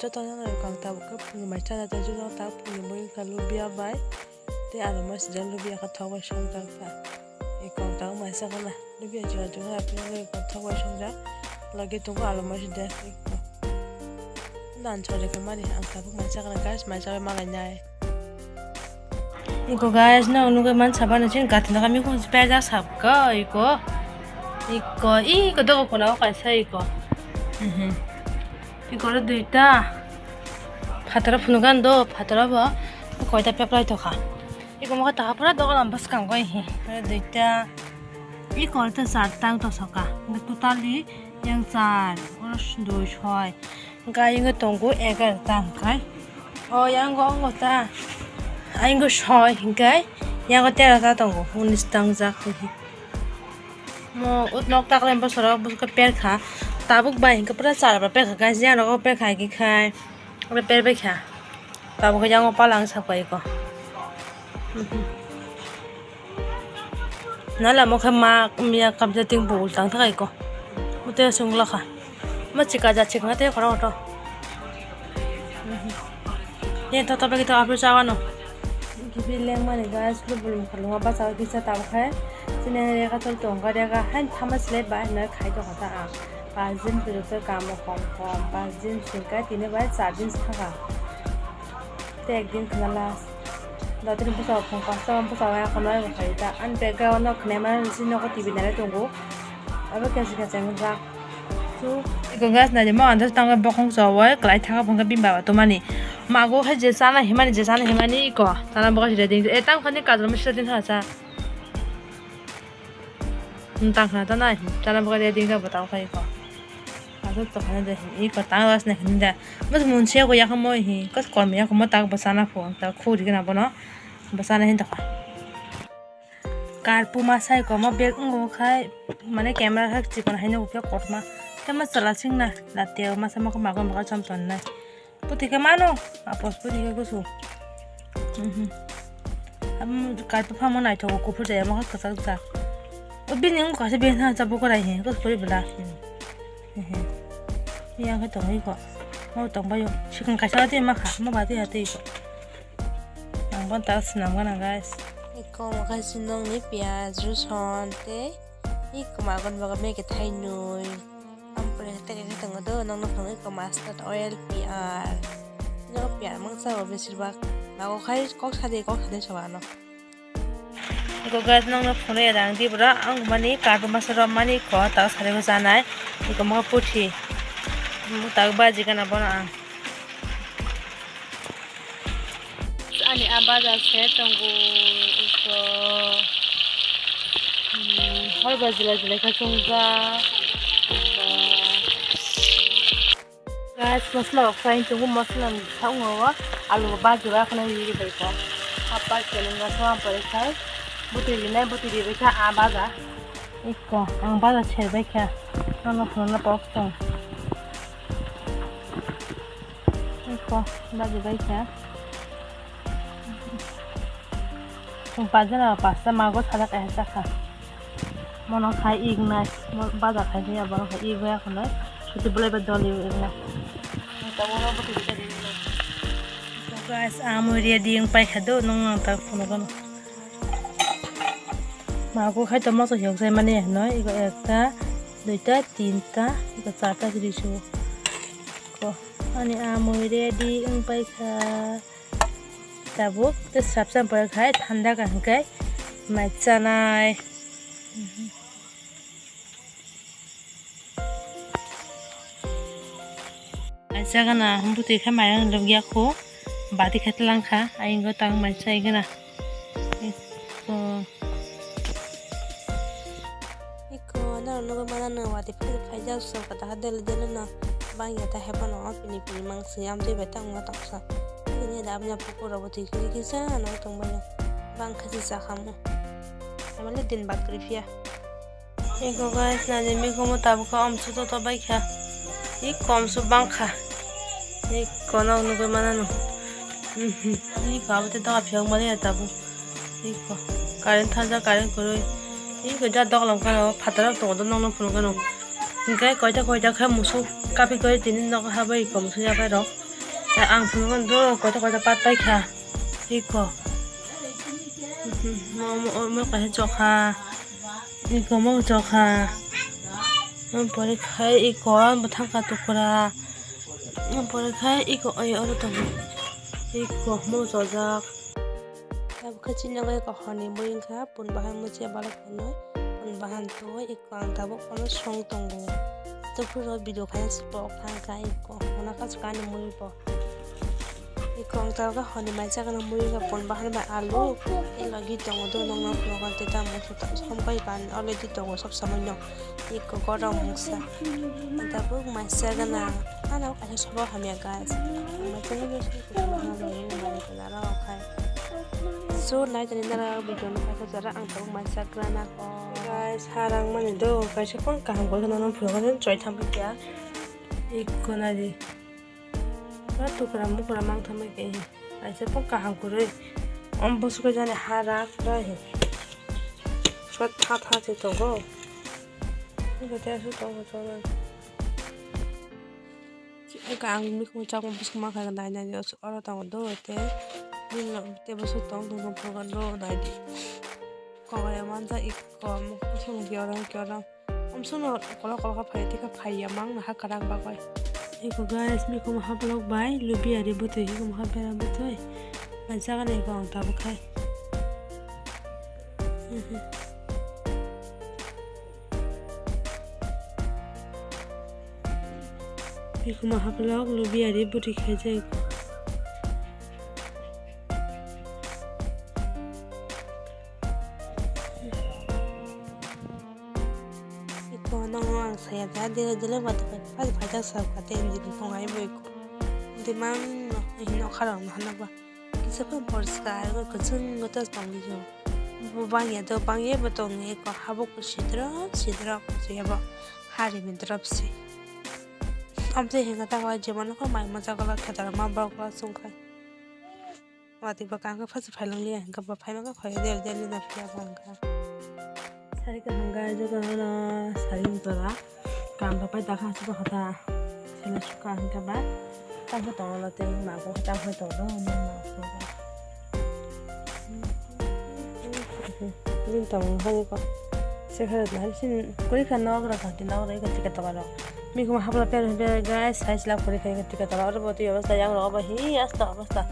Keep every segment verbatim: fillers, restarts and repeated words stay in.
Jotono nai kang tabuk khe phunui mai chana tei jotono ta phunui mui wngkha lubia bai tei aluma sijak lubia khe thok bai songjak kha. Ei kong tabuk mai chakha na lubia jora jora apni wngwi kong thok bai songjak. Lagi tongo aluma sijak. Nan chole khe mani ang tabuk mai chakha na guys, mai chawi malai nai. Iko guys, no nugwi man saba no chin kathina kami khum pejak sab ko iko. Iko, iko dogo kono kaisa iko. Mhm. Iko ro duita. Phataro phunugan do, phataro bo koita peplai tokha. Iko mo kata pura dogo lam bas kang koi hi. Ro duita. Iko ro ta sar tang to soka. Totally yang sar, oro dui soi. Hwnkhe ayang tongo egarota hwnkhe. O yang o ta ayang soi hwnkhe yang terota tongo, unis tangjak. Mo ut nok taklai bosoro busko perkha. Tabuk bai hwnkhe pura chara bai perkha guys, yang rogo perkha hwnkhe khai. Oro perbaikha. Tabuk khe yang palang sapai ko. Nala mo khe ma miya kamsa ting bul tang thakai ko. Mute sungla kha. Ma chika ja chikna te khoro oto. Ye to to bagi to apru chawa no. Gibi leng mani guys lu bulum khalunga bacha kisa tabuk khe. Chini rega tol tong ga rega hain thama sile ba na khai to khata ang. Pas din pwrwngkhe kamo kom kom, pas din singkha tini bai char din sakha. Tei ek din khna last. Dotini bwsao phung pasta o bwsao ya khwnai bo khai ta. Ani bag o nok khwnai mani si nogo T V nai tongo. Abo kesi kesi jak. Su. Iko gas nai mo andas tang bokong chawai klai thaka phungkha bini baba to mani. Mago khai je chana himani je chana himani iko. Chana bokong si ready. E tang khani kajol misi din ha cha. Tang khana ta nai, chana bagwi ready wngkha bo tamo khai kho. Aswk tong khana de, iko tang gas nai khani da. Bas munse ko yakha mo hi, kas kom yakha mo tak bo chana pho, ta khuri gana bono. Bo chana hin ta kha. Karpu masa iko mo bag ngo khai, mane camera khai chikon haino khe kotma. Te ma chala sing na, late masa mo ko magon magon chom ton nai. Puti khe mano, apos puti khe gusu. Mhm. Am, kaitu phamo naithogo, kuphur jaya, mokhe kwchak jak. O bini wng kaisa bini thang chabu kwrai he, kos pori bwla. Mhm. Yang khe tongwi kho. Mo tongbaio. Sikang kaisa tei makha, mo ba tei tei kho. Ang bon ta swnam gana, guys. Iko mo khe sinong ni piyaj, ruson tei iko magon baga meke thainwi. Ampore teke khe tongo do, nokno phunugwi iko mustard oil, P R. Nokno P R mangsa bo besir bak. Mago khai kok sadi, kok sadi soba ano. Iko guys, nokno phunugwi rang di bwra, ang mani karbu masa rom mani ko, tak sari bo janai. Iko mo puthi. Mo tak baji gana bono ang. Ani a baja se tongo iko. Hmm, hor ba jila jila khe chongjak. Guys, masala rok fry tongo, masala ni sakno o alu bo bajura kheno ri bai ko. Apa kelenga so ampore khai. Bwtwi rinai, bwtwi ribai kha a baja. Iko, ang baja serbai kha. Nono phunukna pok tong. Iko, baji bai kha. Chwng pajana pasta mago sajak kaisa sakha. Mono khai iknai, mo-, baja khai ya, bono khai ikya khwnai. Kuti bolai ba doli iknai. Tabuk no bwtwi rijak iknai. Guys, amui ready wng paikha do, nung nang tak phunukgano. Mago khai to moso hiok jai mani hinoi, iko ekta, duita, tinta, iko charta siri sugo. Ko, ani amui ready wng paikha. Tabuk tei sapsa pore khai thanda ka hwnkhe mai chanai. Mai chagana bwtwi khe mai rang lobya kho. Bati khe tlang kha. Ayingo tang mai chai gana. Iko. Iko, norok nugwi mano no, watwi phai, phaijak, sokha ta dele dele no bangya ta hebo no, pini pini mang swi amtwi bai tang ma toksa. Bini da aboni pukur rok bo twi kisa no tong bai no, bang kha si cha kha mo. Amale din bad kwrwi phiya. Iko guys, nai de mikhumu tabuk kha omsu to to bai kha. Iko omsu bang kha. Iko no nugwi mano no. Iko abo te doga phiyok mani ya tabuk. Iko current thangjak, current kwrwi. Iko ja doglam kheno phataro tongo do nokno phunukgano. Hinkhe koita koita khe musuk kaphik bai tini nok habai iko musuk yaphai rok. Ang phunukgo do koita koita pat paikha. Iko. Mo, mo, mo kaisa chokha. Iko mo chokha. Mo pore khai iko ang bo thangkha tukura. Mo pore khai iko oi oro tongo. Iko mo chojak. Tabukhe chini loge iko horni bui wngkha, pun bahan muchia balok hwnwi, pun bahan twi iko ang tabuk phano song tongo. Tei phuru video khaina se pok thangkha iko, hwnakha swkang ani muri bo. Iko ang tabuk horni mai chakna muri wngkha, pun bahan bai alu, tei logi tongo do nokno phunukgo tei tamo somkai ban already tongo sob somoi no. Iko gorok mungsa. Tabuk mai chakna. Ano kaisa sobo hamya guys. Mai chakna guys, iko sobo hamya guys. Naro khai. So, nai tani nara video no kaisa jora ang tabuk mai chakna ko. Guys, harang mani do kaisa phone kaham koi kheno no phunukgo choi thang kya. Iko nai di. Ba tukra mukra mang thamai khe. Kaisa phone kaham kwrwi. Om bwswk jani ha rak rai. Sot tha tha se tongo. Iko te asu tongo chonai. Iko ang mikhumu chakma bwswk ma khaikha nai nai oro tongo do te. Nino te bwswk tong tong tong program do nai di. Kokrai manja iko mukhumu khe oro khe oro. Omsono kolo kolo kha phai, thikha phai ya mang na ha kwrak bagwi. Eko guys, mikhumu hablok bai lubi ari bwtwi, mikhumu hapera bwtwi. Mai jaga ni eko ang tabuk khai. Mikhumu hablok lubi ari bwtwi khai jai. Iko nang ang saya da dile dile ba tu pa pa ja sa ka te ndi ko ngai bo iko. Ndi mang no hino khara no hana ba. Kisa pa bor ska ko kachung ko ta tong yo. Bo bang ya do bang ye bo tong ye ko habo ko sidra sidra ko se ya ba. Hari mi drop si. Am se hinga ta ko je man ko mai ma ja ko la khata ma ba ko sung khai. Watwi ba kang khe phasa phailang liya, hwnkhe bo phai mangkha phai der der lina phiya bo hwnkha. Sari kaham guys, jotono sari wng tora. Kam rok pai dakha aswk hota. Sela sukha hwnkhe ba. Tamo tongo tei ma bo tamo tongo, ma ma tongo. Bini tong hwnwi ko. Sekha na sin koi kha nok ra kha ti nok ra ka ticket to ba. Mikhumu hapla per per guys, size lab kori kha ticket to ba. Oro bo twi obostha yang ro ba hi asta obostha.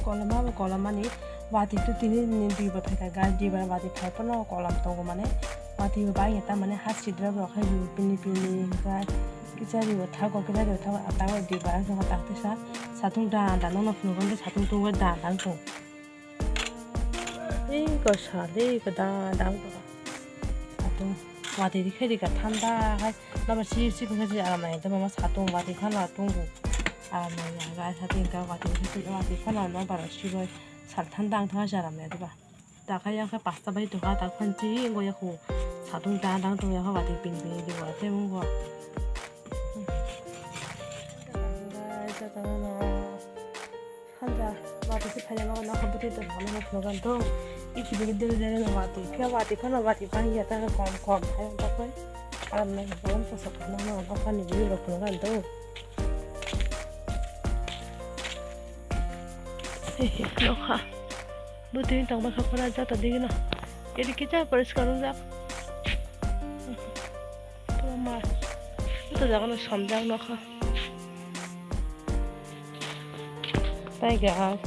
Koloma bo koloma ni watwi tu tini ni dui bo phaikha guys, dui bar watwi phai phano kolam tongo mane watwi bo bai ta mane ha sidra bo khai pini pini guys. Kichari bo thago kichari bo thago atago dui bar ang thago tak tisa satung da da no no phunukgo satung tungwi da da tong. Ei ko sale ko da da ko. Satung watwi rikhe rikha thanda hai. Nobar si si khe si aram nai tamo satung watwi phano tung. Aram nai ya ga satung ka watwi phano no bar si bai sal thanda ang thang si aram nai ba. Dakhai yang khe pasta bai tongkha, dakhai chi wngwi yakhu satung dang dang tongya kha watwi ping ping di bo tei wngbo. Hanja watwi se phaina bagwi nokha bwtwi tongkha nokha phunukha tong. Iki digi dil dil watwi khe watwi phano watwi bangya ta kom kom hai wngkha khe. Aram nai bo wngkha sok phano nokha ni bwrwi rok phunukha tong. Nokha. Bwtwi tongma kha pura jata digino. Eri kicha poriskar wngjak. Pura ma. Jota jagano somjak nokha. Tai ga.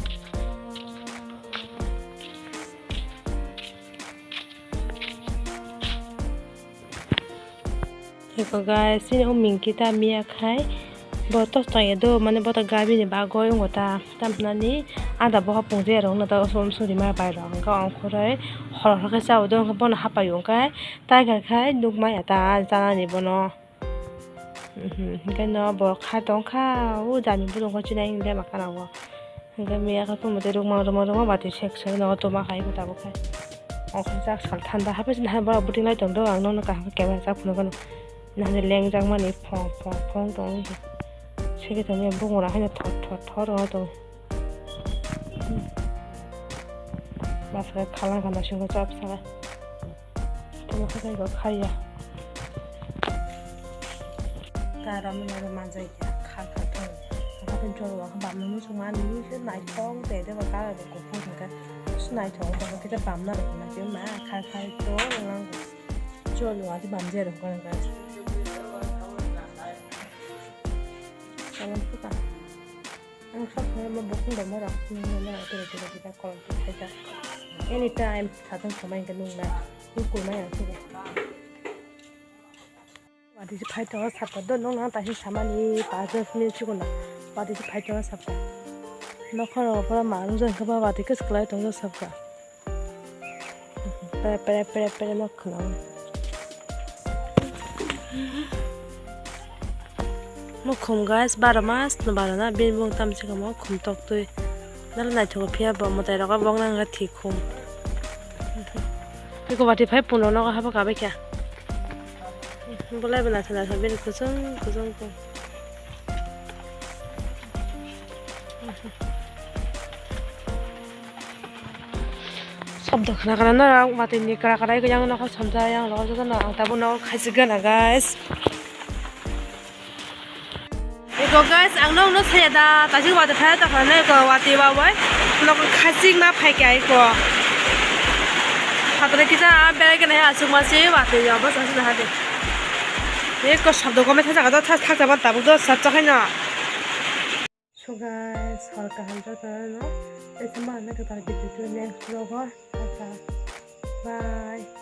Eko guys, chini o Minky ta miya khai bo tos tong ya do, mane bo ta gabi ni bagoi wngo ta, tam hinani ada boha pungje rok no ta osom osom rima bai rok hwnkhe ongkhoroi horo horo khe chao do, hwnkhe bono hapai o hwnkhe tiger khai nukmaya ta chanani bono. Mhm, hwnkhe no bo kha tongkha o jani bwrwngkho chinai hwnkhe makana o. Hwnkhe miya khe tongmotwi rukma rukma rukma watwi sek sek no tongma khai tabuk khai. Ongkha jak sal thanda haphai sini hai borok bwtwi lai tongdo ang nono kaham khe camera jak phunukgano. Nahani lengjak mani phong phong phong tong. Seke tongya bongora haino thot thot thot ongna tong. Bwskango khalang kha naisingkhe chop saka. Tamo khe taibo khaiya. Tara mwnaro manjai kha, kha, kha, Chol wa bamna muchung mani se naithok de de ba ka ba kuphur hwnkhe. Se naithok ba khe bamna rok na ke ma khai khai to nang. Chol wa di bam je rok ka. Salam puta. Ang sab mo bokong bamna rok ni na na tere tere kita kol tu khaita. Anytime satang samai ke nung na. Ni kurma yang sih. Watwi se phai tongo sapta do nokna taisa samani paanch dos minute chikon watwi se phai tongo sapta. Nokhorok pura mangjak khe ba watwi kwchwk kwlai tongjak sapta. Pere pere pere pere nok khwnao. Mukhum guys, baro mas no baro na bini bung tamsi kamo khum tok twi. Nalo naithogo phiya bo mwtai rogo bok nang khe thik khum. Eko watwi phai puno nogo habo kabai kha. Bolai bo naithok naithok bini kuchung kuchung khe. Sobdo khna khna norok watwi ni kra kra yang nokha somsa yang rogo joto no ang tabuk no khaisi gana guys. Eko guys, ang nokno saya da, tajik watwi phai ta khana eko watwi ba bai. Nok khachik na phai kya eko. Hatre kisa berai kena ya asuk masi watwi ya bas asuk hade. Eko sabdo kome thasa kado thas thasa ban tabuk do sab chakhai na. So guys, hor kaham joto no. Esa ma na ka tar video next vlog o. Tata. Bye.